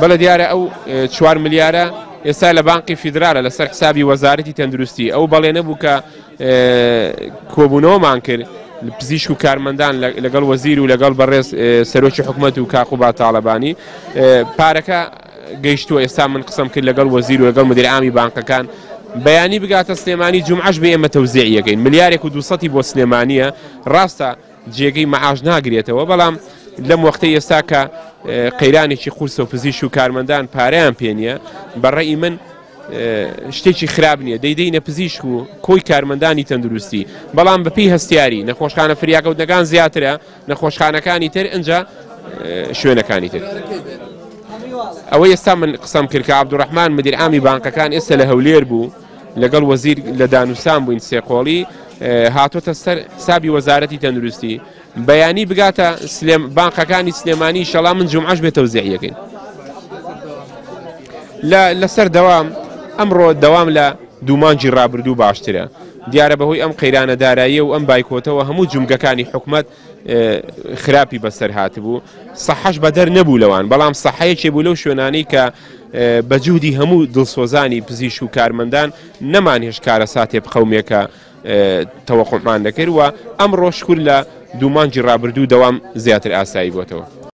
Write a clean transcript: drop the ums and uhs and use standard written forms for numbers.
بەڵێ دیارە ئەو 4 ملیارە ئێستا لە بانقی فیدرالە لەسەر حسابی وەزارەتی تەندروستی. ئەو بەڵێنە بوو کە کۆبوونەوەمان کرد پزیشک و کارمەندان لەگەڵ وەزیر و لەگەڵ بەڕێز سەرۆکی حکومەت و کاک قوباد تاڵەبانی. پارەکە گەیشتووە، ئێستا من قسەم کرد لەگەڵ وەزیر و لەگەڵ مدیر عامی بانقەکان، بەیانی بگاتە سلێمانی جومعەش بێ ئێمە تەوزیعیەکەین. ملیارێک و 200 بۆ سلێمانیە، ڕاستە جێگەی مەعاش ناگرێتەوە، بەڵام لەم وەختەی ئێستا کە قەیرانێکی قورسە و پزیشک و کارمەندان پارەیان پێ نییە، بە ڕەئی من شتێکی خراپ نییە دەیدەینە پزیشک و کۆی کارمەندانی تەندروستی، بەڵام بەپێی هەستیاری نەخۆشخانە فریاکەوتنەکان زیاترە، نەخۆشخانەکانی تر ئەنجا شوێنەکانی تر. ئەوەی ئێستا من قسەم کرد کە عەبدوڕەحمان مدیر عامی بانقەکان ئێستا لە هەولێر بوو، لەگەڵ وەزیر لە دانوسان بووین سێقۆڵی، هاتۆتە سەر حسابی وەزارەتی تەندروستی، بەیانی بگاتە بانقەکانی سلێمانی ئینشەڵا من جومعەش بێ تەوزیعیەکەین. لەسەر دەوام ئەمڕۆ دەوام لە دوو مانگی ڕابردوو باشترە. دیارە بەهۆی ئەم قەیرانە داراییە و ئەم بایکۆتەوە هەموو جومگەکانی حکومەت خراپی بەسەر هاتبوو، سەحەش بەدەر نەبوو لەوان، بەڵام سەحەیەکێ بوو لەو شوێنانەی کە بە جوهدی هەموو دڵسۆزانی پزیشک و کارمەندان نەمانهێشت کارەساتێ بقەومێکە تەوەقعمان دەکرد و ئەمڕۆ شکر لە دوو مانگی ڕابردوو دەوام زیاتر ئاسایی بۆتەوە.